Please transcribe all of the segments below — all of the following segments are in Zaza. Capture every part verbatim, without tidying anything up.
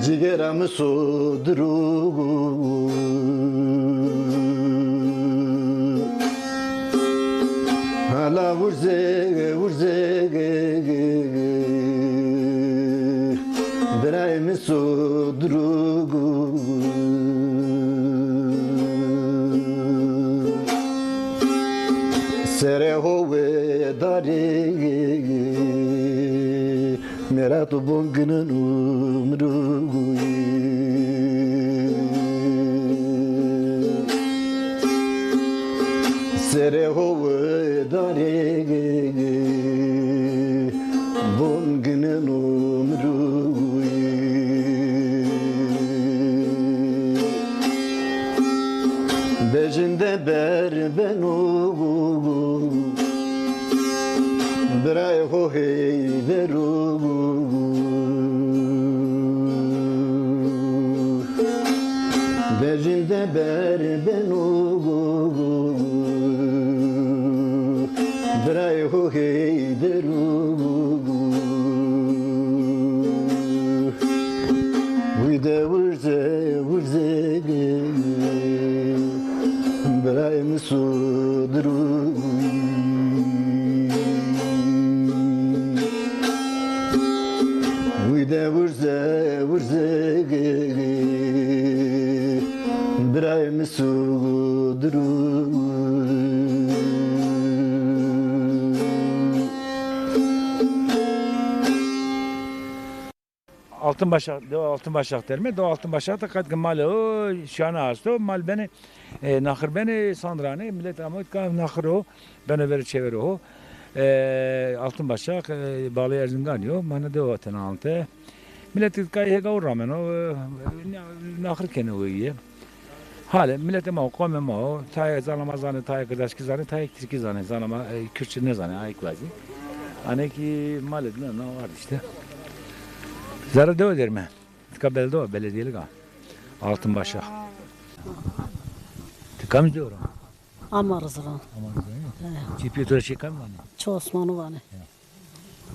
Cigera mi sodir o. Hala vurze, vurze, birayê mi sodir o. Serê ho wedarê, mera to bon ginen umru. Serê ho wedarê, bon ginen umru. Bejinde ber beno, birayê ho Heyder o. Bejinde ber beno, birayê ho Heyder o. Wî de wirze, wirze, birayê mi sodir o. Wî de wirze, wirze, birayê mi sodir o. Altınbaşak, dewa Altınbaşak derme, dewa Altınbaşak da qet ki malê ho şiyane esto, mal benê, e, naxir benê, sandranê, millet amo ka naxir ho, beno verê çêverê ho. E, Altınbaşak, e, Bağlı Erzingan yo, ma na dewa tena ante. Millet ka hêga ho rameno, e, na-, naxir kenê ho ye. Hale, miletê ma o, qomê ma o, tayê zana ma zanê, tayê Kirdaşkî zanê, tayê Tirkî zanê, zana ma, e, Kürtçe nêzanê, ayik vazî. Ane ki malê dina na ard işte. Zerre dewe derme. Tika belediye, belediyelik a. Altınbaşak. Ti kamî dewe ra? Ama Rıza. Ama Rıza, he. Çipiyo to ra şey kamî vanê? Çi Osman'ı vanê.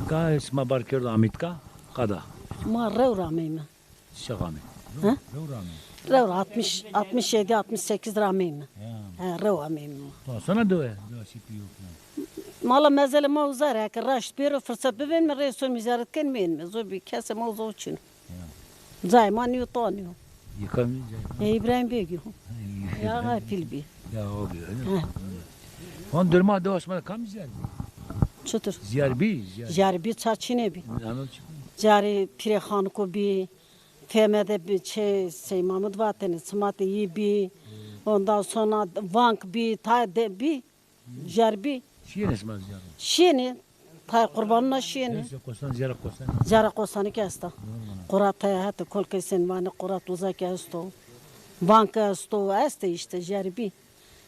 Ka sima bar kerdo amî tika, qada. Ma rew ra ameyme. Çiçe amî? Ha? Rew ra amî. Rew ra altmış, altmış yedi, altmış sekiz ra ameyme. Ya. Ha, rew ameyme. To sona dewe, dewe çipiyo. Mala mezelê ma uza ra, eke raşt bêro, fırsat bibên mi, rê son mi ziyaret ken mi ên mi. Zor bi kesê ma uza o çin. Ya. Cayê ma nîyo, to nîyo. Yê kamî cayê? E, İbrahim Bey yo. Ha, ya, ha, pîl bî. Ya, o bî, öyle mi? Ha. Hon derma dewa sima de kamî ziyar bî? Çutur? Ziyar bî, ziyar. Ziyar bî, ça çinê bî. Ano çi? Ziyarê Pîrê Xaniko bî, Fehme de bî, çê Sey Mahmud vatene, Simatê yî bî. Ondan sonra Vank bî, tayê de bî. Ziyar bî. Şîyêne sima ziyar? Şîyêne. Tayê qurbanuna şîyêne. Neyse, Kostan, ziyara Kostan. Ziyara Kostanî ki esta. Doğru bana. Qurat tayê hete, Kolkesen vanê, Qurat uza ki esto. Vank esto, este işte, ziyar bî.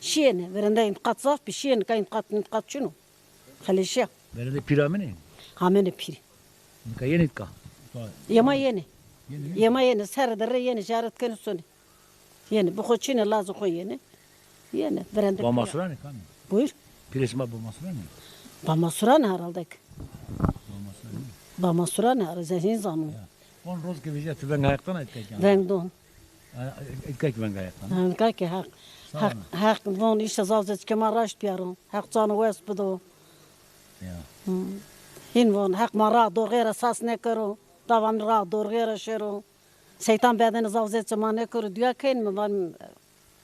Şîyêne, verende întiqat zaf bî, şîyêne, ka întiqat, întiqat çin o. Xeleşîya. Verende pîr amêne? Amêne pîrî. Nika yenê tika? Yê ma yenê. Yenê mi? Yê ma yenê, serre de rê yenê, ziyaret kenê sonê. Yenê, bi xo çinê lazê xo yenê. Yenê, verende. Bamasuranê kamî? Buyur. Pîrê sima Bamasuranê? Bamasuranê herhalde ki. Bamasuranê. Bamasuranê herhalde, ez hîn zano. Ya. On roz ke vejîya ti veng Heq dana îtka kî? Veng don. A, îtka kî veng Heq dana? Ha, îtka kî Heq. Heq, Heq von îşte zaf zî ke ma raşt biyaro. Heq cano wes bido. Ya. Hı. Hîn von, Heq ma ra dorxê ra sas nêkero. Davamlı ra dorxê ra şêro. Seytan bedene zaf zêde ma nêkero, duya kên mi van,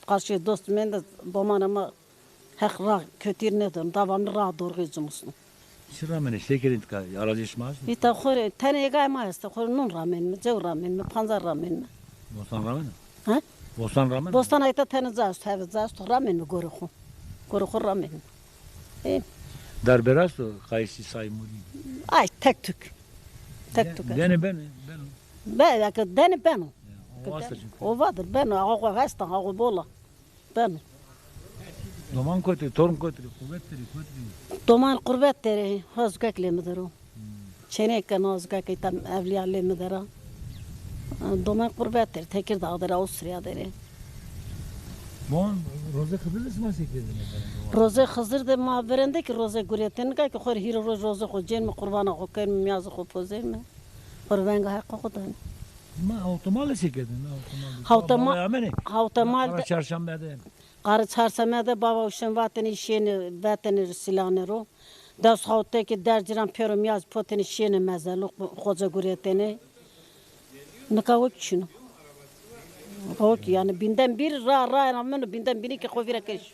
qarşî dost mende, domanê ma Heq ra kötür nêdon, davamlı ra dorxê cumusno. Çi ramenê, şekerî tika, arazî şima esto? Îta xo rê, tenê hêgayê ma esto, xo rê nun ramenme, cew ramenme, pancar ramenme. Bostan ramenê? He? Bostan ramenê? Bostan ayta tenê ca esto, heve ca esto, ramenme gorê xo. Gorê xo ramenme. E? Darber esto, qayîsî, saymurî? Ay, tek tük. Tek tük. Denê beno, beno. Be, ya ke denê beno. Ya, ova esta çünkü. Ovadır, beno, axa xo hestan, axa xo bol a. Beno. Doman kotî, torn kotî, qurbet derî, kotî? Doman qurbet derî, ha zukek lê mi der o. Hmm. Çêneke na zukek îta evlîya lê mi der a. Doman qurbet derî, Tekirdağ der a, Avusturya der a. Von, rozê Xizir de sima se kerdêne? Rozê Xizir de ma virende ki rozê guretêne, nika ki xo rê hîrê roj rozê xo cênme, qurbana xo kenme, miyazê xo pozême. Xo rê venga Heqê xo dane. Ma hawtemal de se kerdêne? Hawtemal de. Hawtemal, baba amenê. Hawtemal de. Qara çarşembe de. Qara çarşembe de baba uşên vatêne, şêne vetêne sîlane ro. Des hawte ki der cîran pêro miyaz potêne şêne mezelo, xoce guretêne. Nika o ki çin o. O ki yanî bînden bîr ra, ra ra meno bînden bîrî ki xo vîra keş.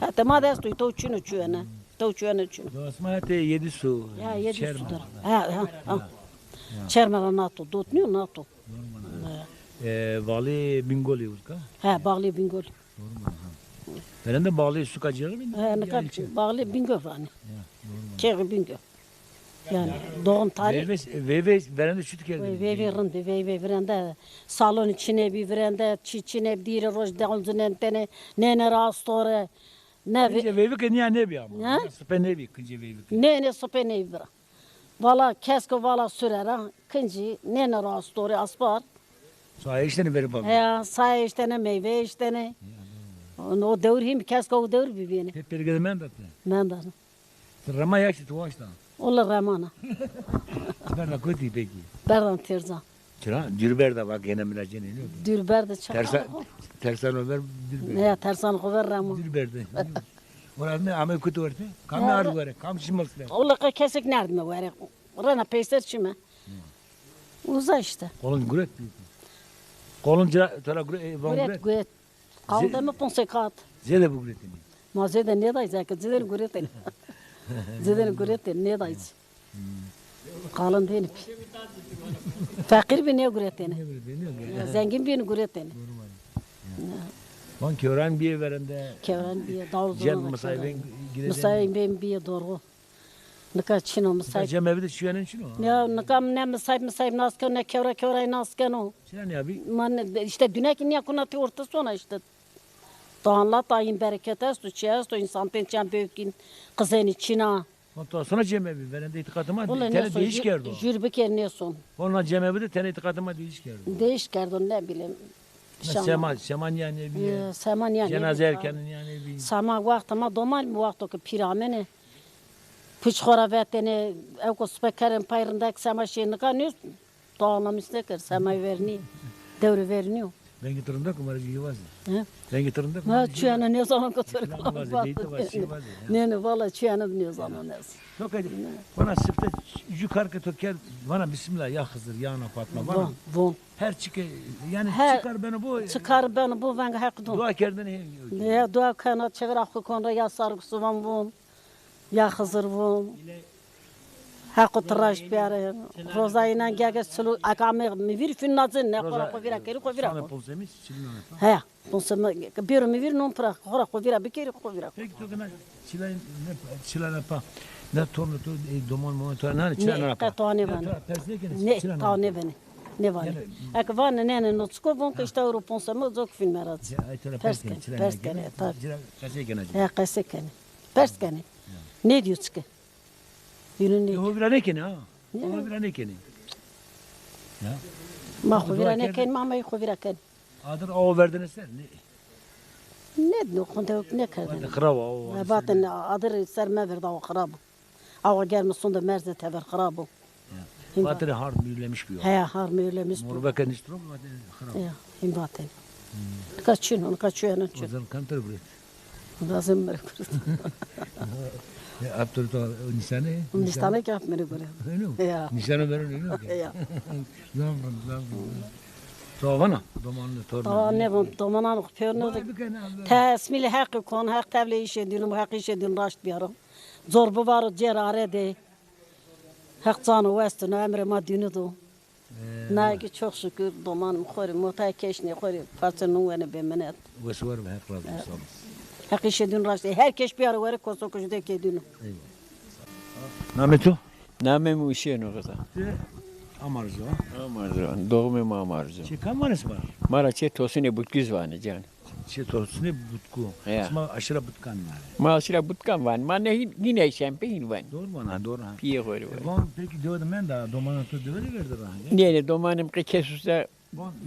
Hetê ma de esto, îto çin o, çuwene. Îto çuwene çin o. Do sima hetê yedî su. Ya, yedî su der. Ha, ha, ha. Çerme ra nato, dot nîyo nato. Normal. Ha. E, Bağlı Bingöl'ü ulka? Ha, Bağlı Bingöl. Normal, ha. Verende Bağlı suka cêrî mi? Ha, nika Bağlı Bingöl vanê. Ya, normal. Kêxê Bingöl. Yanî doğum tarih. Veyve, veyve verende çut kerdêne? Veyve rindî, veyve virende salonî çinê bî, virende çî çinê bî, dîrê roj dewncinentene, nêne ra astore. Ne ve- Kincê veyve ke nîya nêbî ama. Ha? Nîya sipê nêbî kincê veyve ke. Nê, nê sipê nêbî vira. Vala kesko vala sure ra, kincî nêne ra astore aspar. Saye eştene verê bavê. Ya, saye eştene, meyve eştene. Ya, doğru. O dewr hîn bî, kesko o dewr bîbîyêne. Pê pêrge de menda ti? Menda. Ti rema ya ki ti waşta? Ola remana. Ti berda kotî peki? Berdan Têrcan. Çira? Dûr berda, va gene mi ra cenê, nê? Dûr berda çaqa. Tersa-, tersano ver dûr berda. Ne ya, tersano xo ver rema. Dûr berda. Ora ne, ame kotî werte? Kam ard were? Kam şimas ver? Ola qe kesek nerd mi were. Rena peyser çime. Uza işte. Qolon guret. Qolon cira, tera guret, e, van guret. Guret, guret. Qaldeme ponse kat. Zêde biguretêne. Ma zêde nêday zeke, zêde guretêne. Zêde guretêne, nêday. Qalin dêne. Feqîr bî nêguretêne. Nêguretêne, nêguretêne. Zengîn bî nêguretêne. Doğru var. Van kewran bîye verende. Kewran bîye, dawul zona. Cem misayîbên girêdêne. Misayîbên bîye, doğru. Nika çin o misayîb. Nika cemevî de çîyenen çin o? Ya, nika ne misayîb, misayîb nas keno, ne kewra kewrayî nas keno. Çira nîya bî? Ma ne, işte dune ki nîya kuna ti ortasona işte. Doğanla tayin bereket esto, çi esto, însan tên çîyan bewkîn, qizênî çin a. Von to sona cemevî, verende îtîqatê ma tene değiş kerdo. Jür biker nêson. Von na cemevî de tene îtîqatê ma değiş kerdo. Değiş kerdo, ne bileyim. Sema, sema nîya nêbîye. Sema nîya nêbîye. Cenaze erken nîya nêbîye. Sema wexta ma doman mi wexto ke pîr amene. Puç xo ra vetêne, ewko sipe kerên pay rindek sema şê nika nês. To anlamîs nêker, semayî vernî. Dewrê vernî yo. Vengê ti rindek o, ma rê jî vazê. He? Vengê ti rindek o, ma rê jî vazê. Çuyana nêzano ke to rê vazê. Nê, nê, vala çuyana nêzano nez. To ke vana sifte ju kar ke to kerd, vana Bismillah, ya Xizir, ya Ana Fatma, vana. Von, von. Her çi ke, yanî çi kar beno bo. Çi kar beno bo, venga Heq don. Dua kerdene. Ya dua kena, çevira xo kon ra, ya Sarık Suvan von, ya Xizir von. Heqo ti raşt biyare. Roza înan gege çilo, aka ame mi vîr fîn nazin, ne xora xo vîra kerî, xo vîra. He, ponseme, bêro mi vîr non pira, xora xo vîra bikerî, xo vîra. Peki to kena çila ne, çila ne pa. Ne torno to, e, domon momon to, ne, çila ne pa. Ne, to nêvanê. Ne, to pers nêkenê, ne, çila ne pa. Nêvanê. Nêvanê. Eke vanê nêne no çiko, von ke işte ewro ponseme, zok fîn meraz. Pers kenê, pers kenê, tabii. Qesey kenê. He, qesey kenê. Pers kenê. Nêdîyo çike. Yunus nê. Ho vîra nêkenê ha. Ho vîra nêkenê. Ya. Ma xo vîra nêkenê, ma ma xo vîra kenê. Adir awa verdene ser, ne? Ne, no, konte nêkerdene. Vatê xirab o, awa. Vatên adir ser meverda, awa xirab o. Awa germe sonde merze tever xirab o. Ya. Vatêne hard mühürlemiş bi ya. He, hard mühürlemiş bi. Morveke niştro, vatê xirab. Ya, hîn vatêne. Nika çin o, nika çuyene çin. Ozan kanter bire. Lazim mi gurît? Ya, aptor to nîşane? Nîşane ki ap mi gurît. Öyle mi? Ya. Nîşane verin öyle mi? Ya. Zam zam. To vana, domanlı torna. Tamam, ne bu, domanan pêrno de. Tesmîlê Heqî kon, Heq tevlê îşê dînû, Heq îşê dînû raşt biyaro. Cor bivaro cêr are de. Heq cano westino, emrê ma dînû do. Ee, naye ki çok şükür domanım xo rê motay keşnê, xo rê parça nun wenê bê minet. Wes war be, Heq razı olsun. Sağ olun. Heq îşê dînû raşt. Her keş biyaro were koso kujde ke dînû. Eyvallah. Namê to? Namê mi Uşên o, Riza. Ti Amarzo, ha? Amarzo. Doğumê ma Amarzo. Çê kam vanê sima? Ma ra çê Tosinê Butkî vanê can. Çê Tosinê Butku. Ya. Sima aşira Butkan vanê. Ma aşira Butkan vanê. Ma ne hîn, hîn eşen pê hîn vanê. Doğru vanê, ha, doğru ha. Piyê xo rê vanê. E, van peki dewe de menda, domanan to dewe de verdi ra? Nê, nê, domanê mi qe kes usta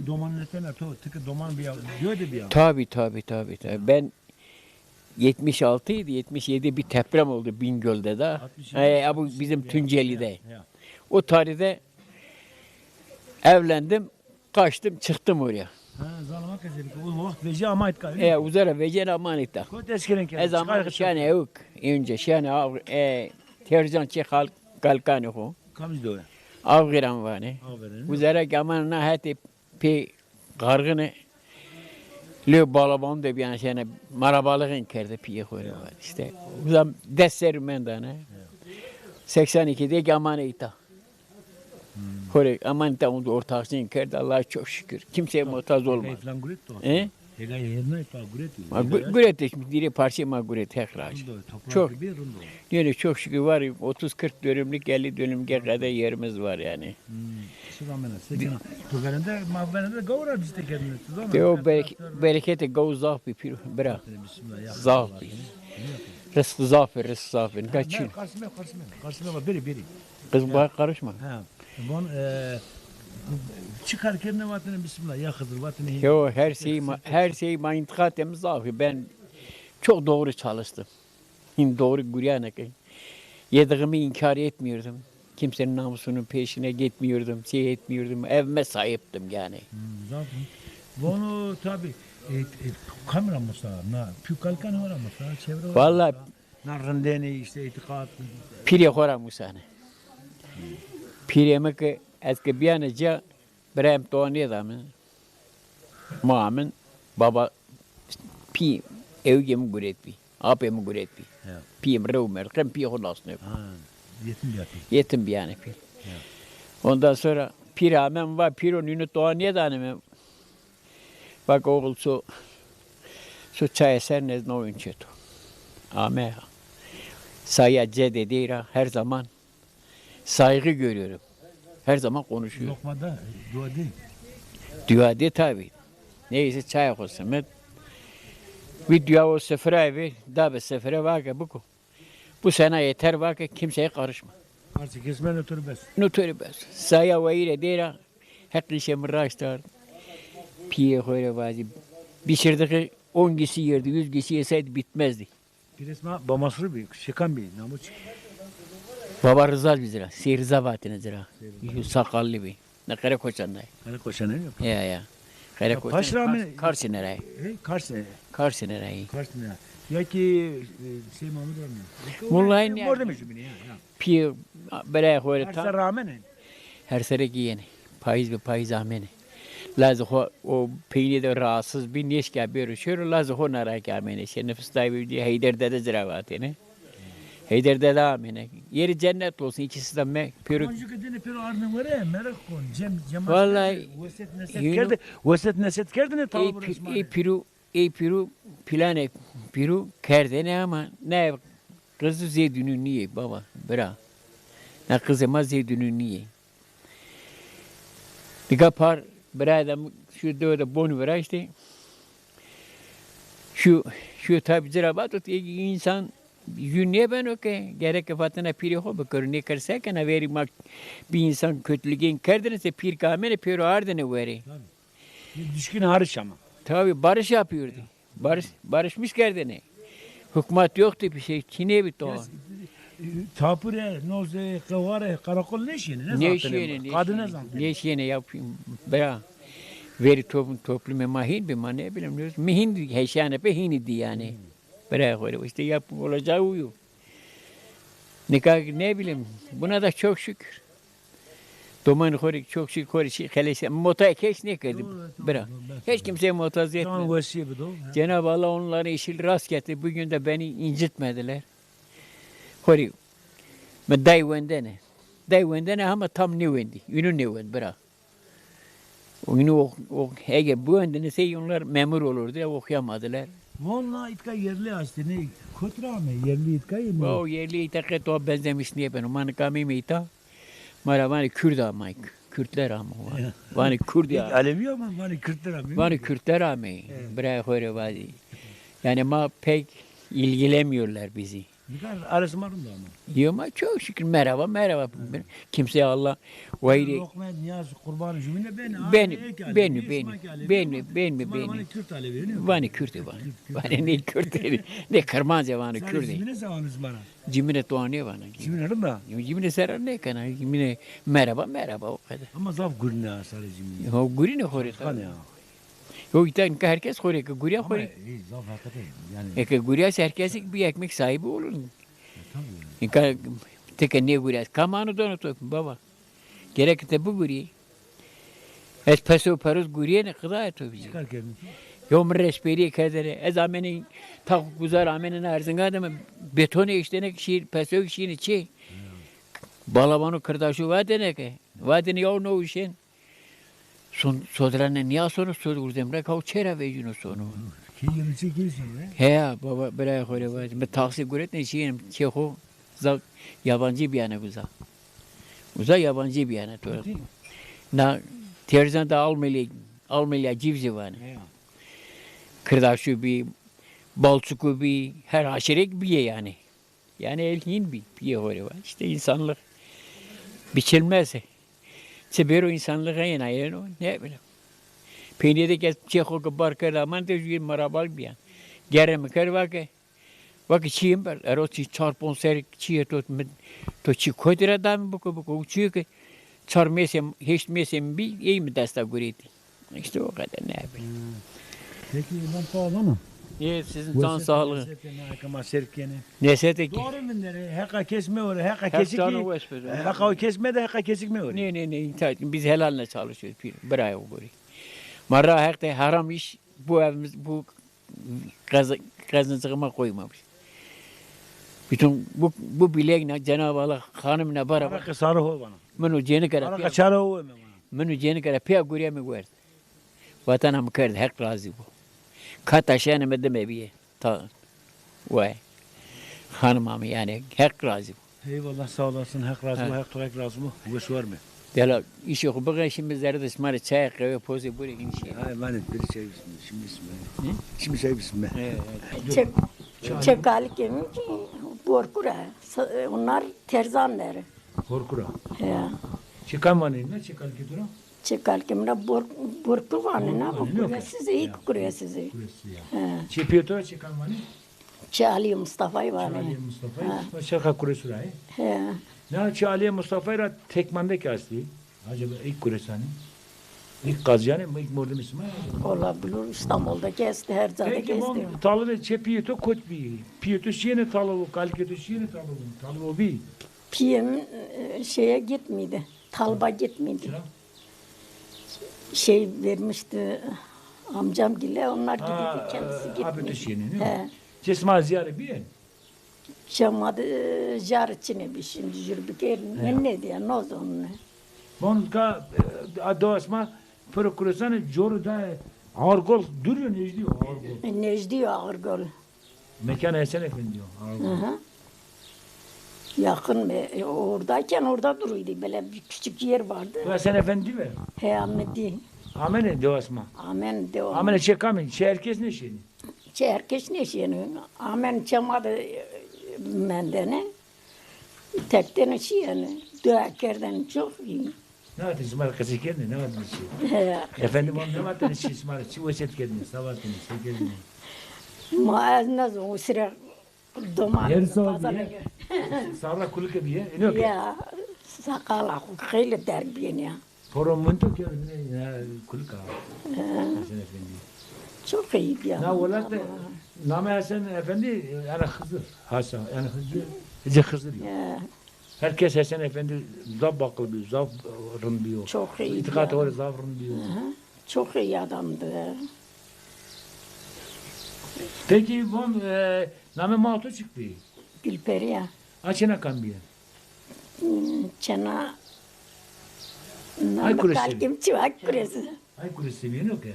Domanın etene to, tıkı doman bir ya, diyor da bir ya. Tabii, tabii, tabii, tabii. Ben yetmiş altı idi, yetmiş yedi bir deprem oldu Bingöl'de de. altmış yedi, e, bu altmış yedi bizim ya. Tunceli'de. Ya, ya. O tarihte evlendim, kaçtım, çıktım oraya. Ha, zalama kesildi. O vakit veci ama itka, öyle mi? E, uzara veci ama itka. Kot eskirin ki. E, zaman şane yok. Önce şane av, e, tercan çi hal kalkani ho. Kamız doya. Avgiran vani. Avgiran. Uzara ki aman na heti pê qarxine lê balaban de bîyane şene marabalixên kerde pîyê xo rê. İşte uzam des serrî mendane. Seksen iki de ki amane îta. Xo rê amane îta, ortaxçîn kerd, Allah'a çok şükür. Kimseye muhtaç olmadı. Falan guret to. E? Hegayê hêrnay pa guretî. Ma gu-, guretî, dîrê parçê ma guret, Heq razî. Rind o, toprak gibi rind o. Çok. Yani çok şükür var, otuz kırk dönümlük, elli dönümlük kadar yerimiz var yani. Hmm. Şiva mena, sekena. To verende, ma verende gawra dîste kendine. Teo berek-, berekete gaw zaf bi pîr, bira. Bismillah, ya. Zaf bi. Rızk zaf bi, rızk zaf bi. Kaçın. Karşıma, karşıma, karşıma bak, biri, biri. Kız bana karışma. Ha. Von, e, çi kar kerine vatene bismillah, ya Xizir vatene. Yo, her şey ma-, her şey ma intiqatê mi zaf. Ben çok doğru çalıştım. Doğru guriyane ki. Yediğimi inkar etmiyordum. Kimsenin namusunun peşine gitmiyordum, şey etmiyordum. Evime sahiptim yani. Hmm, zaf. Vono tabi, e, e, kamera musa, na, pü kalkan ora musa, çevre ora musa. Valla Na rindênê işte îtîqat. Pîrê xo ra musane. Pîrê mi ki ez ki biyane ca, birayê mi towa nêda mi. Maa min, baba, pî, ewgê mi guret bî. Apê mi guret bî. Ya. Pîyê mi rew merd, qe mi pîyê xo nas nêko. Ha, yetim biyane pî. Yetim biyane pî. Ya. Ondan sonra pîr ame mi va, pîro nîno towa nêdane mi. Bak oğul, so, so çayê ser nez no ünçe to. Ame ya. Saya cededê ra her zaman saygı görüyorum. Her zaman konuşuyor. Lokma da, dua de. Dua de tabi. Neyse çay koysun. Bir dua o sefraya ver, da be sefre vake buko. Bu sana yeter, vake kimseye karışma. Artık kesme noturu bes. Noturu bes. Saya wayire dera, heq işe mi raştar. Piye hoyre vazi. Biçirdiği on kişi yerdi, yüz kişi yeseydi bitmezdi. Pîrê sima Bamasrû bî, şikan bî, namo çi? Baba Rıza bî zira, Sey Rıza vatine zira. Sey Rıza. Yu sakallı bî. Ne Karakoçan da. Karakoçan ne? Ya, ya. Karakoçan. Paş rağmen Kars-, Karsine ray. He, Karsine. Karsine ray. Karsine. Ya ki, e, Sey Mahmud var mı? Vallahi ne? Orada mı cümle ya? Ya. Pî, bere xo rê ta. Her ser amene. Her sere ki yene. Payîz be payîz amene. Lazê xo o peynî de rahatsız bî, nêşka bêro şêro, lazê xo nara ke amene. Şê nefis dayî bî, Heyder Dede ci ra vatêne. Heyder Dede amene. Yeri cennet olsun, ikisi de me-, pêro. Oncu ke dene pêro arne were, merak kon. Cem, cemaat. Vallahi, weset neset kerde, weset neset kerdine, ey pîr-, ey pîru, Ey pîru, planê pîru kerdêne ama ne qizî zê dûnû nîyê baba, bira. Ne qizê ma zê dûnû nîyê. Nika par birayê de mi şu dewe de bon viraştê. Şu, şu tabi ci ra vato, ê însan jû nêbeno ke gereke vatena pîrê xo bikero, nêkerd se kena, verî ma bir însan kötülügên kerdêne se pîr ke amêne pêro ardêne werê. Tabii. Düşkün hariç ama. Tabii barış yapıyordu. Barış, barışmış kerdene. Hükümet yoktu bir şey. Çinê bir to. Tapure, noze, qeware, karakol nêşîyêne, ne zaten. Nêşîyêne, nêşîyêne. Kadın ne zaten. Nêşîyêne ya, bira. Veri toplum, toplumê ma hîn bi, ma ne bileyim, ne bileyim. Mi hîn heşane pe hîn idi yani. Bira, öyle işte yap, olacağı uyu. Nika ne bileyim, buna da çok şükür. Domanê xo rê çok şükür xo rê çî xelesî. Motayê kes nêkerdî. Doğru, doğru, bira. Doğru, ben... Hiç kimseye muhtaç etmedi. Can wesîye bido. Cenab-ı Allah onlara yeşil rast getir. Bugün de beni incitmediler. Xo rê mi day wendene. Day wendene ama tam nêwendî. Ünü nêwend bira. Ünü o, o, ege biwendine sey onlar memur olurdu, okuyamadılar. Valla itka yerli astine, kot ra ame, yerli itka yeni. O yerli itka to benzemiş nêbeno. Ma nika ameyme îta, ma ra vanê Kürd amay, Kürtler ama. Ya. Vanê Kürd ya. Alevi ama vanê Kürtler amay. Vanê Kürtler amay. Evet. Birayê xo rê vazî. Yani ma pek ilgilenmiyorlar bizi. Nika arê sima rind a ama. Yo, ma çok şükür, merhaba, merhaba. Kimseye Allah wayri. Lokme, niyaz, kurban, jümüne beni. Beni, beni, beni, beni, beni, beni. Vanê Kürt, vanê. Vanê ne Kürt, ne Kırmanca, vanê Kürt. Cimine se vanê zimana. Cimine to nêvana. Cimine rind a? Cimine sera nêkena. Cimine merhaba, merhaba, o kadar. Ama zaf gurîne sarê cimine. Ho gurîne xo rê. Xane ya. Yo, îta nika herkes xo rê ke gurîya xo rê. Ama, e, zaf hakikaten yani. Eke gurîya se herkes bir ekmek sahibi olur. E, tabii yani. Nika ti ke nêgurîya, kam ano dono to, baba? Gerek ti bigurî. Ez peso peroz gurîyêne, qidayê to bî. Çikar kerdin? Yo, mi reşberîye kerdêne. Ez amêne Taquk Uzar, amêne na Erzingan de mi betonê eştêne ke şî, peso şîne çê. Balabano kirdaşo vatêne ke. Vatêne yaw no uşên. Son, sodranê nîya sono, sod urzê mi ra ke o çê ra vejîno sono. Kî yirmi çekî sono, he? Heya, baba, birayê xo rê vajî. Mi taksî guretnê şîyêne çê xo. Uza yabancî bîyane uza. Uza yabancî bîyane to. Peki. Na Terzan de Almeli, Almeliya Cîvzî vanê. He. Kirdaşu bî, Balçuku bî, her aşîrek bîye yanî. Yanî el hîn bî, bîye xo rê va. İşte insanlık biçilmez. Çi bêro insanlık ena yeno, ne bileyim. Peynîye de ke çê xo ke bar kerd aman de jû merhabal bîyan. Gere mi kerd va ke, va ke çîyê mi berd. Ero çî çar ponc serrî çîyê to mi, to çî kotî ra da mi biko, biko. O çîyê ke çar mêsê, heşt mêsê mi bî, ey mi desta guretî. İşte o kadar, ne bileyim. Hmm. Peki, ben sağ olun. İyi, sizin can sağlığı. Nesete, ne akama serkene. Nesete ki. Doğru mu dere? Heqa kes meore, heqa kesik. Heqa o kes mede, heqa kesik meore. Ne, ne, ne, inta-, biz helaline çalışıyoruz. Bir, bir ay o göre. Marra hak de haram iş, bu evimiz, bu Qez-, qezincixî ma qoymamış. Bütün bu, bu bilek ne, Cenab-ı Allah hanım ne beraber. Araqe sarı ho bana. Mino cênike ra. Araqe çare ho me bana. Mino cênike ra pêya gurîya mi werd. Vatena mi kerd, Heq razî bo. Kata şenê mi dime bîye. Ta, vay. Hanıma mi yanî, Heq razî bo. Eyvallah, sağ olasın. Heq razî bo, Heq to Heq razî bo. Weş war me. Dela, işê xo bixê, şimdi zerre de şima rê çay, qehwe, pozê burê hîn şî. Hay, ben de bir çay bisme, şimdi bisme. Hı? Şimdi çay bisme. Evet, evet. Çek-, çekalikê mi ki Borkura, sa-, onlar Terzan deri. Borkura. Ya. Çekan vanê ne, çekalikê to ra? Çekalikê mi ra Bor-, Borkur vanê ne, Borkur vanê, bu yok. Kuresiz, ilk kuresiz. Kuresiz ya. He. Çê pîyê to ra çekan vanê? Çê Alî Mustafayî vanê. Çê Alî Mustafayî. Ha. Şerqa Kuresû ra ê. He. Na çê Alî Mustafayî ra Tekmande ke estî. Acaba ilk Kuresanî? İlk Qazîyanî mi, ilk mordemî sima? Olabilir, İstanbul'daki estî, her cadaki estî. Peki, talibê çê pîyê to kot bî? Pîyê to şîyêne talibo, kalikê to şîyêne talibo? Talibo bî? Pîyê mi, e, şeye gitmedi. Taliba gitmedi. Çıra? Şey vermişti amcam gile, onlar gidip kendisi gitmedi. Ha, abi de şeyini, değil mi? He. Çê sima zîyare bîye? Çê ma de, e, zîyare çinê bî, şimdi jûr bikerî. He. Ne, ne diye, ne zonne. Bonka, e, a dewa sima piro Kuresanî cor de Ağırgol dûr yo, nejdî yo Ağırgol? E, nejdî yo Ağırgol. Mekanê Hesen Efendî yo, Ağırgol. Hı hı. Yakın mı? E, oradayken orada duruydu. Böyle bir küçük yer vardı. Bu Hesen Efendî mi? He, amedî. Amene dewa sima? Amen dewa. Amene çê kamî? Çê herkes nêşênî? Çê herkes nêşênî. Amen çê ma de, e, mendene. Tektene şîyene. Dua kerdene çok iyi. Ne vatêne, sima rê qesey kerdêne, ne vatêne çi? He. Efendî ma ne vatêne çi, sima rê çi wesîyet kerdêne, se vatêne, se kerdêne? Ma ez nêzon, o sire doman. Her sağ bîye. Sarra kulike bîye, ino ke. Ya, saqala xo xeylê derg bîyêne ya. Poro minto kerdêne ya kulika. He. Hesen Efendî. Çok iyiydi ya. Na welat de namê Hesen Efendî, yanî Xizir. Hasan, yanî Xizir. Hicê Xizir ya. He. Herkes Hesen Efendî zaf baqil bî, zaf rind bîyo. Çok iyiydi ya. İtîqatê xo rê zaf rind bîyo. Hı hı. Çok iyi adamdı. Peki, von, e, namê ma to çik bî? Gülperi ya. A çêna kam bîye? Hmm, çêna namê kalikê mi çi, Ay Kuresi. Ay Kuresi bîyeno ke?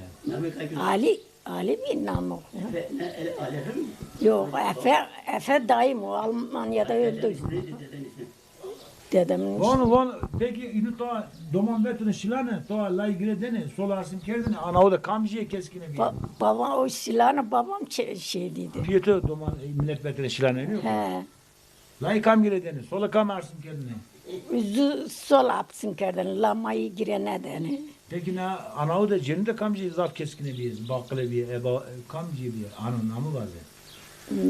Ali, Ali bî namê xo. Efe, ne, e, Ali hem? Yok, Efe, Efe dayım o, Almanya'da öldü. Dedemin ismi neydi, dedenin ismi? Dedemin ismi. Von, von, peki, ino to doman vetêne şilane, to lay girêdêne, sola asim kerdêne, ana o de kamcîye keskine bî? Ba-, babam, o şilane babam çe-, şey dedi. Pîyê to doman, e, milet vetêne şilane, yok? He. Layî kam girêdêne? Sola kam arsîn kerdêne? Zu sol arsîn kerdêne, la ma yî girênedêne. Pekî na anawo de cênî de kamcî zaf keskîne bîye, baqile bîye, e, ba-, kamcî bîye? Ano, nami vaze.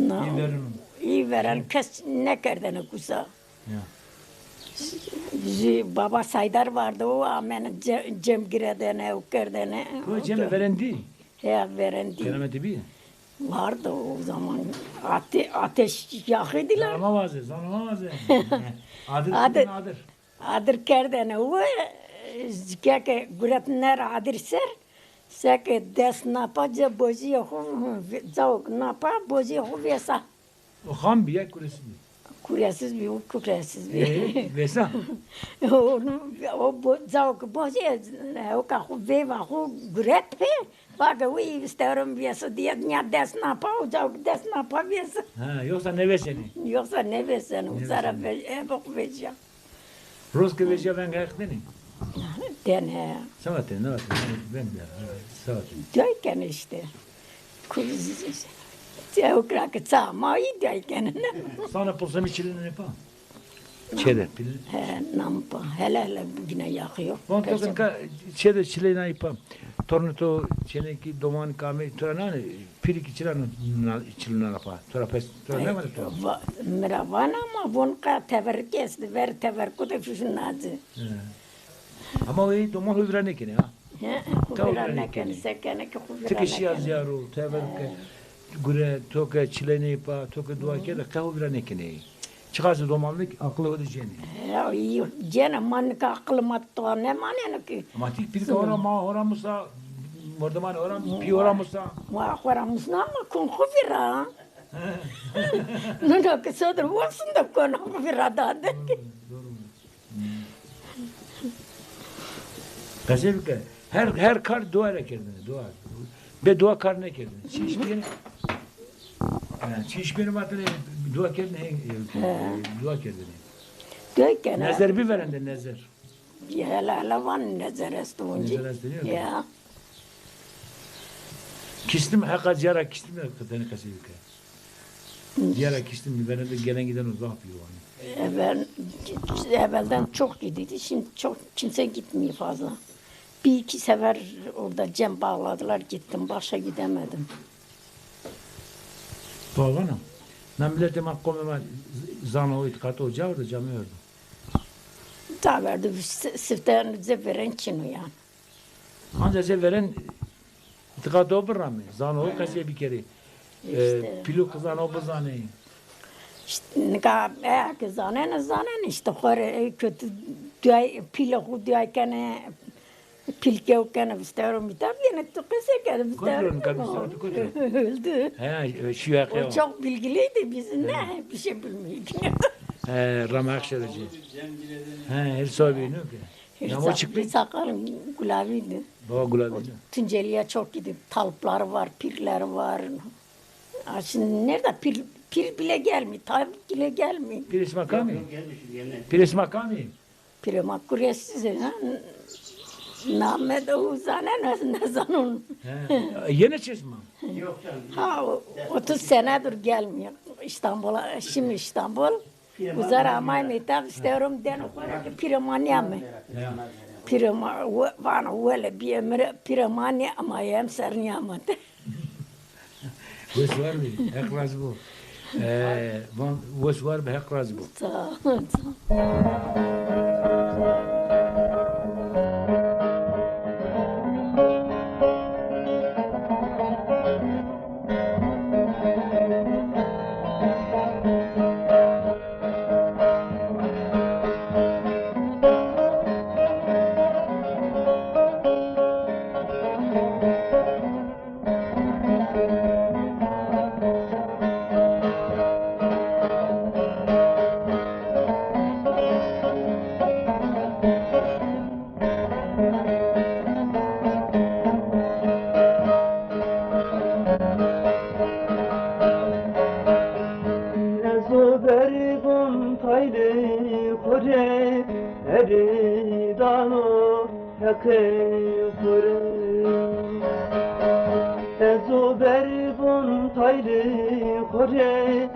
Na, î verino. Î veren kes nêkerdêne kusa. Ya. Jü baba Saydar vardı, o amene ce-, cem girêdêne, o kerdêne. Ko cem verendî? He, verendî. Kerametî bî? Vardı o zaman. Ate-, ateş yakıydılar. Zanama vaze, zanama vaze. Adir, adir. Adir kerdêne o, e, ke ke guret ner adir ser, seke dest napa ce bojîye xo, cawk napa bojîye xo vêsa. O xam bî ya kuresiz bî? Kuresiz bî, o kuresiz bî. E, vêsa? Onu, o bo-, cawk bojîye, e, o ka xo vêva xo guret pê, vake wî vistewrên vêsa diye, nya dest napa, o cawk dest napa vêsa. Ha, yoksa nêvêsenê? Yoksa nêvêsenê, o sera ve-, ebe xo vejîya. Roz ke vejîya veng ayex denê? Denê. Sewatê, ne vatê, veng de, sewatê. Duay kenê îşte. Ku-, ew kira ke ça ma yî duay kenê. Sana pulsemî çilînenê pa? Çê de, pil. He, nam pa. Hele hele bigîne yaxîyo. Van to ke çê de çilênayî pa. Tornê to, çênekî, domanî, kamê to ra nanê, pîrî kî çira na-, çilînena pa? To ra pes, to ra nêvanê to? Va-, mi ra vana ama von ka teverikî estê, ver teverikû de fişûn nacî. He. Ama o ê doman xo vîra nêkenê ha? He, xo vîra nêkenê, se kenê ke xo vîra nêkenê. Ti ke şîya zîyaro, teverike, gure, to ke çilênê pa, to ke dua kerde, qe xo vîra nêkenê. Çiqasî domanlîk aqilê xo de cênê. Ya, î cênê, ma nika aqilê ma to nêmaneno ki. Ama ti pîrika xo ra, ma xo ra musa, mordemanê xo ra, pî xo ra musa. Ma xo ra musna ama kon xo vîra. Nuna ki sodir olsun da kona xo vîra dade. Qesey bike. Her, her kar dua ra kerdêne, dua. Bê dua kar nêkerdêne. Çî iş bîyêne. Ha, çî iş bîyêne vatêne, dua kerdêne, he, e, dua kerdêne. Dua kerdêne. Nezer bî verên de, nezer. Hele hele van nezer esto oncî. Nezer esto, nîyo? Ya. Kîstim, heqa cîyara kîstim de tenê qesey bike. Cîyara kîstim, verên de gelen giden o zaf bîyo vanê. Evvel, evvelden çok gidiydi, şimdi çok kimse gitmiyor fazla. Bir iki sefer orada cem bağladılar, gittim, başka gidemedim. Bavana, na miletê ma, qomê ma z-, zana o îtîqato ca werdo, camê werdo? Ca werdo, si-, sifteyanê ci verên çin o yanî. Anca zê verên îtîqato biramê, zano qesey bikerê. E, îşte. Pîlû ki zano bizanê. Îşte, nika, e, ki zanenê, zanenê îşte, xo rê, e, kötü duay, pîlê xo duay kenê, pîlkew kenê, vistewro mîta bîyêne, tu qesey kenê, vistewro. Kotî ro nika vistewro, tu kotî ro? Öldü. He, e, şîyo heqê o. O çok bilgiliydi, biz ne, bir şey bilmiyorduk. He, rama heq şêro ci. He, el sohibî no ki. Namo çik bî? Sakal Gulabi di. Baba Gulabi di. Tunceli'ye çok gidip talpları var, pirleri var. Ha, şimdi nerede pir, pir bile gelmiyor, talp bile gelmiyor. Pir sima kamî? Pir sima kamî? Pir ma kuresiz ha. Name de uzane ne, ne zanun. He. Yenê çê sima? Ha, o-, otuz senedir gelmiyor İstanbul'a. Şimdi İstanbul. Uza ra amayme îta, vistewrome deno xo ra ke pîrê ma nîyame. Ya. Pîrê ma, we-, vano wele bîye mi rê, pîrê ma nîyamaye, emser nîyamade. Wes war bî, Heq razî bo. E, van, wes war bî, Heq razî bo. Sağ ol, sağ ol. Ez o bergon taylê xo rê erê dano Heqê xo rê. Ez o bergon taylê xo rê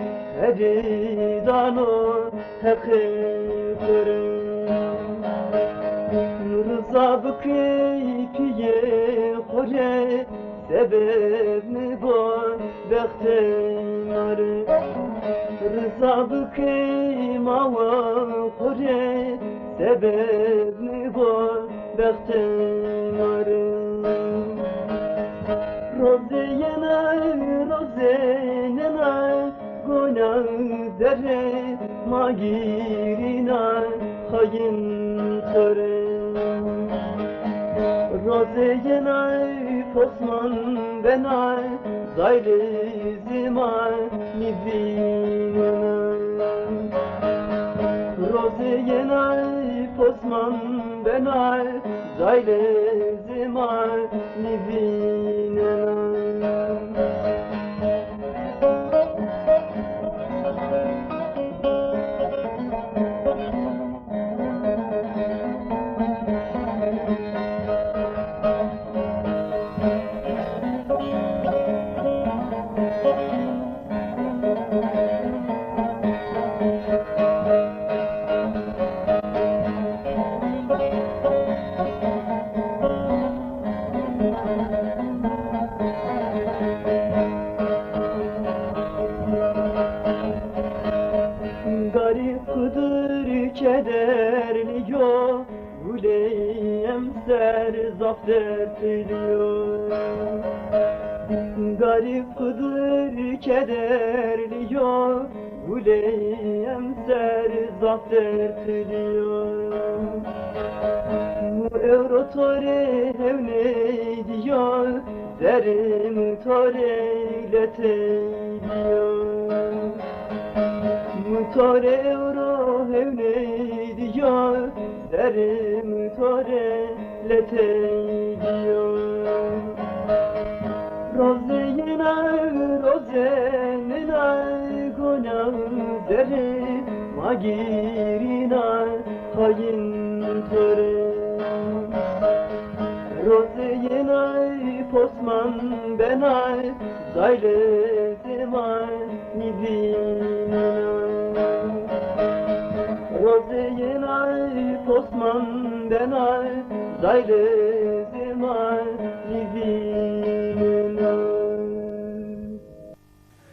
Erî dano Heqê xo rê. Riza bikey pîyê xo rê, sebeb nibo bextê ma rê. Riza bikey mawa xo rê, sebeb nibo bextê ma rê. Rozê yenay, rozê nenay, gona zerrê ma gîrîna xayîn to rê. Rozê yenay, posman benay, zaylê zê ma nîvînenay. Rozê yenay, posman benay, zaylê zê ma nîvînena. Garîb Xidir kederlî yo, gulê emser zaf dertlî yo. Garîb Xidir kederlî yo, gulê emser zaf dertlî yo. Mu ewro to rê hewney dîyo, zerrê mu to rê letey dîyo. Mu to rê ewro hewney dîyo, zerrê mu to rê letey dîyo. Rozê yenay, rozê nenay, gona zerrê ma gîrîna xayîn to rê. Rozê yenay, posman benay, zaylê zê ma nîvînena. Rozê yenay, posman benay, zaylê zê ma nîvînena.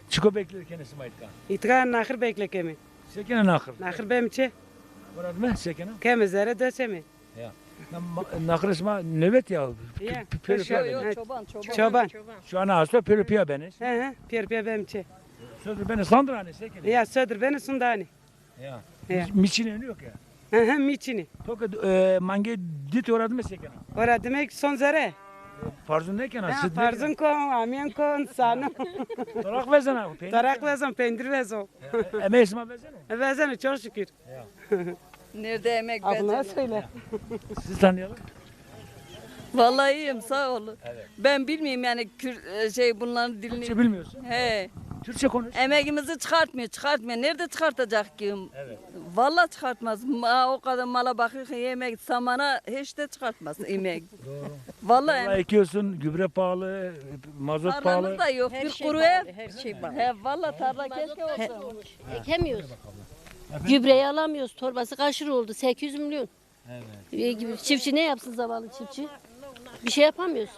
Çiko bekle kenê sima îtka? Îtka naxir bekle keme. Se kena naxir? Naxir bem çi? Muradime se kena? Keme zere de çeme. Ya. Na, ma-, naxirê sima nöbet ya. Ya. P-, p-, pêro pîya benê. Çoban, çoban. Çoban. Şu ana hasta pêro pîya benê. He he, pêro pîya bem çi. Sodir benê sandrane se kenê? Ya, sodir benê sundanê. Ya. Ya. Mî çinê nîyo ke? He he, mî çinê. To ke, e, mangê dît ora dime se kena? Ora dime son zere. Parzun nêkena? Ha, parzun kon, amîyen kon, sano. Toraq vezena, pendir. Toraq vezon, pendir vezon. E, e, emeyê sima vezeno? E, vezeno, çok şükür. Ya. Nerede emek vezeno? Söyle. Sizi tanıyalım. Vallahi iyiyim, sağ olun. Evet. Ben bilmiyorum yani Kür-, e, şey, bunların dilini. Türkçe bilmiyorsun. He. Türkçe konuş. Emeğimizi çıkartmıyor, çıkartmıyor. Nerede çıkartacak ki? Evet. Vallahi çıkartmaz. Ma, o kadar mala bakıyor ki yemek, samana hiç de çıkartmaz yemek. Doğru. Vallahi. Tarla ekiyorsun, gübre pahalı, mazot pahalı. Tarlamız da yok, bir kuru ev. Her şey pahalı, her şey pahalı. He, vallahi tarla keşke olsa. Ekemiyoruz. Efendim? Gübreyi alamıyoruz. Torbası kaç lira oldu? Sekiz yüz milyon. Evet. E, çiftçi ne yapsın zavallı çiftçi? Bir şey yapamıyoruz.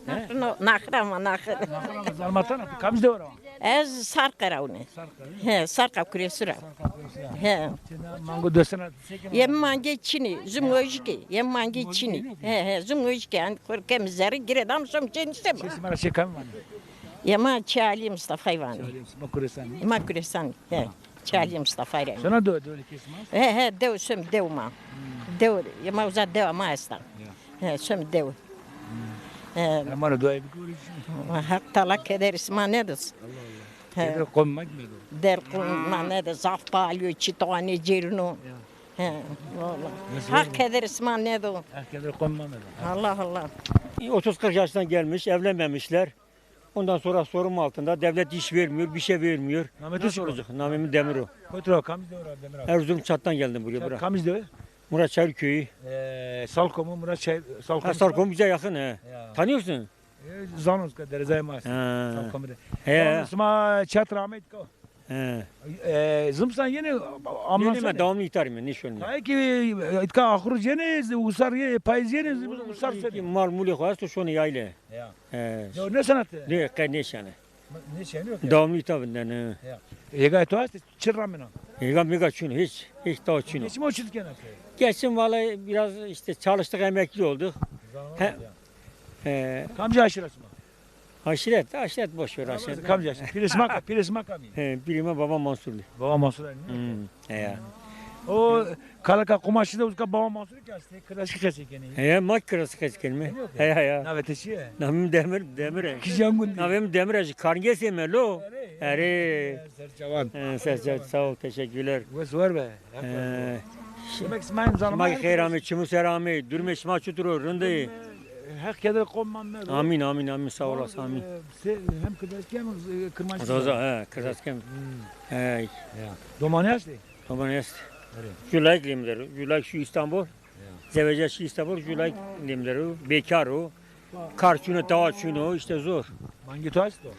Naxir, naxir ama naxir. Naxir ama zalmatan, tu kamij de ora? Ez Sarqera une. Sarqera. He, Sarqa Kuresura. Sarqa Kuresura. He. Mango dösena. Yem mange çini, zum ojike, yem mange çini. He, he, zum ojike, an kor kem zerre giredam som çeni sema. Sesi mara şey kam vani? Yema Çi Ali Mustafa'yı vani. Çi Ali Mustafa Kuresani. Ma Kuresani. He. Çi Ali Mustafa re. Sona do, do kesma? He, he, dew sem dew ma. Dew, yema uza dew ma esta. Ya. He, sem dew. He. Amaro duayê bikuriş. Haq Teala keder sima nedos. Allah Allah. He. Keder qom ma gmedo. Der qom ma nedo, zaf pahalı, çi tane cerino. Ya. He, vallahi. Haq keder sima nedo. Haq keder qom ma medo. Allah Allah. Otuz kırk yaşından gelmiş, evlenmemişler. Ondan sonra sorumlu altında, devlet iş vermiyor, bir şey vermiyor. Nasıl olacak? Namemi Demiro. Koytura, kamij de ora Demir abi? Erzurum Çat'tan geldim buraya. Çat, bırak. Kamij de? Murat Çayır köyü. Ee, Salko mu? Murat Çayır, Salko mu? Ha, Salko mu bize yakın he. Ya. Tanıyorsun? E, zanon ke derezay ma. Ha. Salko mu de. He. Sima Çat rahmet ko. He. E, zimstan yenê ambulans. Yenê, ma devamlı îta rîme, nêşonîme. Kayê ki, e, îtka axir yenê, wisar yenê, payîz yenê, wisar senê. Mal mulê xo esto, şonê yayle. Ya. He. Ya, nêsena ti? Nê, qe nêşenê. Nêşenê, yok ya. Devamlı îta vindenê. Ya. Hêgayê to estê, çi ramena? Hêga mêga çin o, hiç, hiç tawa çin o. Geçim o çi kena ki? Geçim vallahi biraz işte çalıştık, emekli olduk. He. Ya. He. Kamcî aşîret sima? Aşîret, aşîret boş ver, aşîret. Kamcî aşîret? Pîrê sima, pîrê sima kamî? He, pîrê ma Baba Mansurlî. Baba Mansur, ne? Hmm, he ya. O kaleka kumaşî de uska Baba Mansur ki estê, kirdaskî qesey kenê. He ya, ma kirdaskî qesey kenîme. He ya, ya. Navê ti çi ye? Navê mi Demir, Demir e. Kîjan gundî? Navê mi Demir e, ji Karngesê me lo. Erê. Erê. Serçavan. He, ser, ser, sağ ol, teşekkürler. Wes war be. He. Demek sima zana. Sima xeyr amê, çimû ser amê. Durumê şima çitur o, rind ê? Heq keder qom ma medo. Amîn, amîn, amîn. Sağ olasın, amîn. E, se-, hem kirdaskî hem, e, kirmanckî. Zoza, he, kirdaskî hem. Hmm. Hey. Ya. Domanî estê? Domanî est. Erê. Ju layik lê mi der o. Ju layik şî Îstanbul. Ya. Zewecîya şî Îstanbul, ju layik lê mi der o. Bekar o. Kar çin o, tawa çin o, işte zor. Mangê to esto?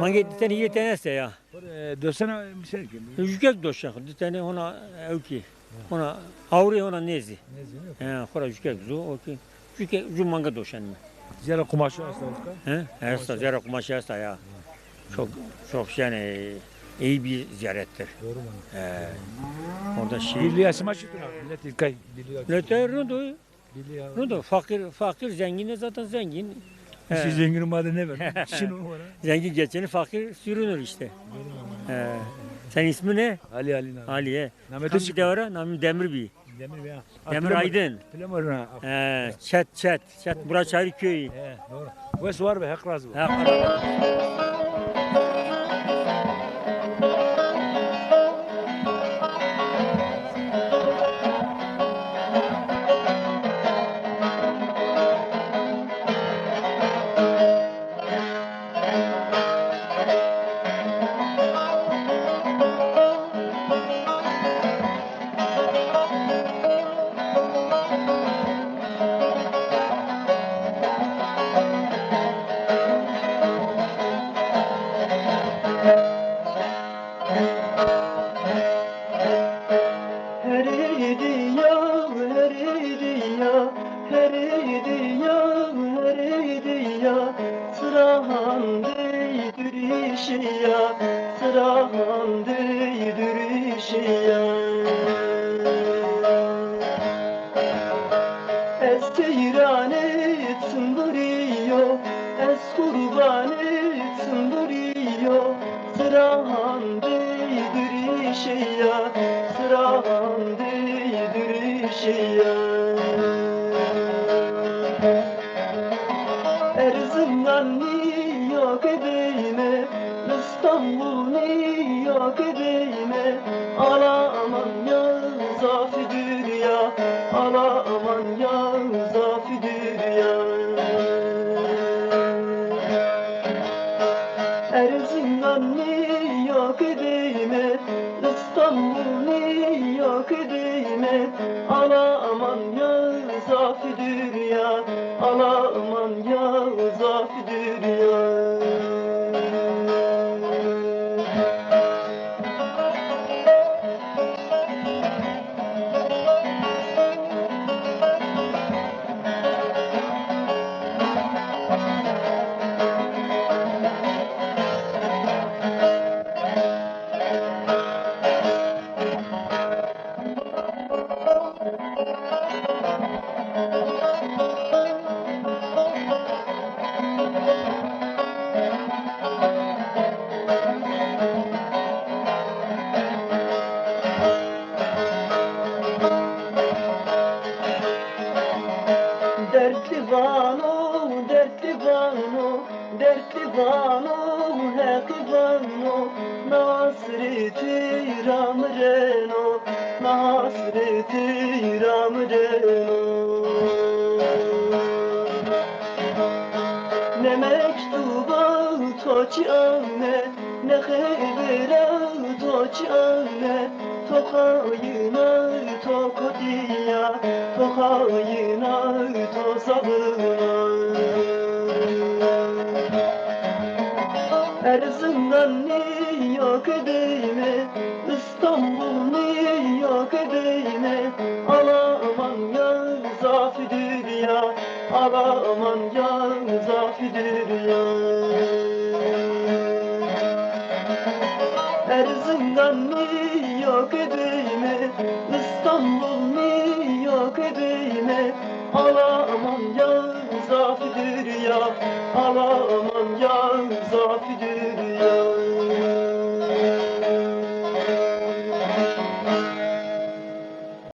Mangê di tenî, yê tenî estê ya. Xo rê, e, doşena mi ser ki? Jukek doşen, di tenî hona ewkî. Hona awrî, hona nêzî. Nêzî, yok. He, xo ra jukek zu, o ki. Jukek, ju manga doşenîme. Zîyara kumaşî esta uska? He? Esta, zîyara kumaşî esta ya. Çok, çok yani iyi bir ziyarettir. Doğru mu? He. Orada şey. Birliği yaşama çıktı abi. Millet İlkay birliği yaşama. Millet rind o. Rind o, fakir, fakir, zengin de zaten zengin. Kişi zengin olmadı ne ver? Kişinin o var ha. Zengin geçinir, fakir sürünür işte. He. Senin ismin ne? Ali, Ali, Ali. Ali, he. Namı Kamcî dewe ra? Namî Demir bî. Demir bî ha. Demir Aydın. He, Çet, Çet, Çet, Murat Çayır köyü. He, doğru. Wes war be, Heq razî bo. Heq razî bo. Herî dîya, herî dîya, herî dîya, herî dîya, sirahandî durîşîya, sirahandî durîşîya. Ez teyranê çimburî yo, ez qurbanê çimburî yo, sirahandî durîşîya, sirahandî durîşîya. Erzinganî yo ke deyme, Îstanbulî yo ke deyme, ala aman ya zafî dûrî ya, ala aman ya zafî dûrî ya. Erzinganî yo ke deyme, Îstanbulî yo ke deyme, ala aman ya zafî dûrî ya, ala aman ya zafî dûrî ya. Dertlî vano, dertlî vano, dertlî vano, heqî vano, nasrê tey ra mi reno, nasrê tey ra mi reno. Ne mektuba to çi ame, ne xebera to çi ame, to xayina to kotî ya, to xayina to zabina. Erzinganî Yok edeyim, İstanbul mu yok edeyim? Ala aman ya, zaf dürüya. Ala aman ya, zaf dürüya. Erzingan mı yok edeyim, İstanbul mu yok edeyim?